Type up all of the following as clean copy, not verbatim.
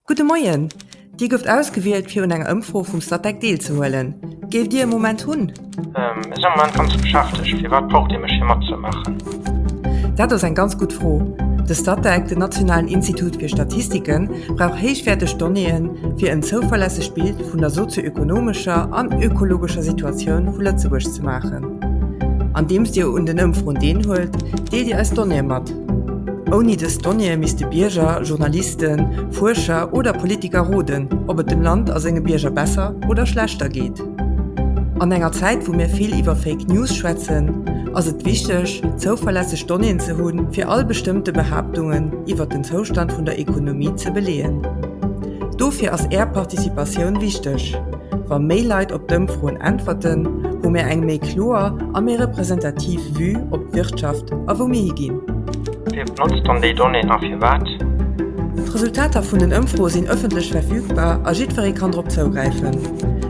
Gudde Moien! Dir gouft ausgewielt, fir un enger Ëmfro vum Statec deelzehuelen. Géift Dir e Moment hunn? Ech sinn am Moment ganz beschäftegt. Firwat braucht Dir mech fir matzemaachen? Dat ass eng ganz gutt Fro. De Statec, den nationalen Institut fir Statistiken, brauch héichwäerteg Donnéeën, fir en zouverlässegt Bild vun der sozioökonomescher an ökologescher Situatioun vu Lëtzebuerg ze maachen. Andeems Dir un den Ëmfroen deelhuelt, deelt Dir eis Donnéeë mat. Ouni dës Donnéeë misste Bierger, Journalisten, Fuerscher oder Politiker roden, ob et dem Land a senge Bierger besser oder schlechter geet. An enger Zäit, wou mir vill iwwer Fake News schwätzen, ass et wichteg, zouverlässeg Donnéeën ze hunn, fir all bestëmmte Behaaptungen iwwer den Zoustand vun der Ekonomie ze beleeën. Dofir ass Är Participatioun wichteg. Wa méi Leit op d'Ëmfroen äntwerten, hu mir eng méi kloer a méi representativ Vue op d'Wirtschaft a wou mir higinn. Wie benotzt dann déi Donnéeën a firwat? D'Resultater vun den Ëmfroe sinn ëffentlech verfügbar a jiddweree kann drop zougräifen.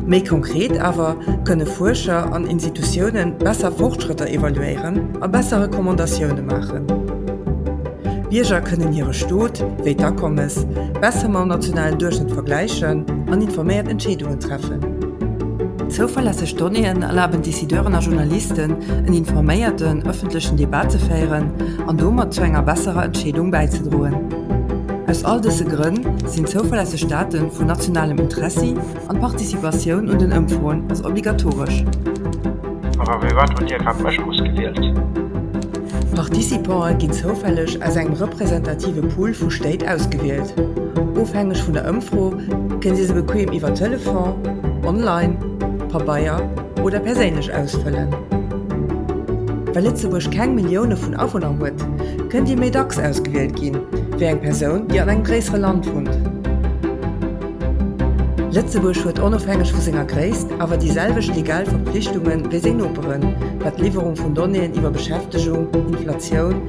Méi konkret awer kënne Fuerscher an Institutioune besser Fortschrëtter evaluéieren a besser Recommandatioune maachen. Bierger kënnen hire Stot, wéi d'Akommes, besser mam nationalen Duerchschnëtt vergläichen an informéiert Entscheedungen treffen. Zouverlässeg Donnéeën erlaben Decideuren a Journalisten, en informéierten ëffentlechen Debat ze féieren an domat zu enger besserer Entscheedung bäizedroen. Aus all dëse Grënn sinn zouverlässeg Date vun nationalem Interessi an d'Participatioun un den Ëmfroen ass obligatoresch. Awer firwat hutt Dir grad mech ausgewielt? D'Participantë ginn zoufälleg aus engem representative Pool vu Stéit ausgewielt. Ofhängeg vun der Ëmfro kënnt Dir se bequeem iwwer Telefon, online, Pabeier oder perséinlech ausfëllen. Well Lëtzebuerg keng Millioune vun Awunner huet, kënnt Dir méi dacks ausgewielt ginn, wéi eng Persoun, déi an engem gréissere Land wunnt. Lëtzebuerg huet onofhängeg vu senger Gréisst awer déi selwecht legal Verpflichtunge wéi seng Noperen, wat d'Liwwerung vun Donnéeën iwwer Beschäftegung, Inflatioun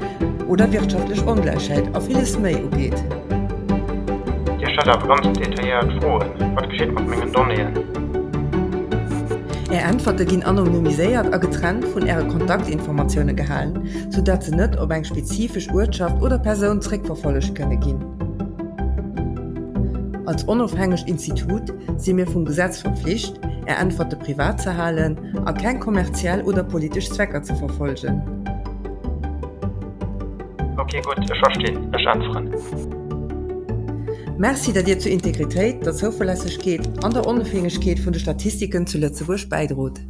oder wirtschaftlech Ongläichheet a villes méi ugeet. Dir stellt awer ganz detailléiert Froen. Wat geschitt mat mengen Donnéeën? Är Äntwerte ginn anonymiséiert a getrennt vun Äre Kontaktinformatioune gehalen, soudatt se net op eng spezifesch Uertschaft oder Persoun zréckverfollegt kënne ginn. Als onofhängegt Institut si mir vum Gesetz verpflicht, Är Äntwerte privat ze halen a keng kommerziell oder politesch Zwecker ze verfolgen. Ok gutt, ech verstinn. Ech äntweren. Merci, datt Dir zur Integritéit, der Zouverlässegkeet an der Onofhängegkeet vun de Statistiken zu Lëtzebuerg bäidrot.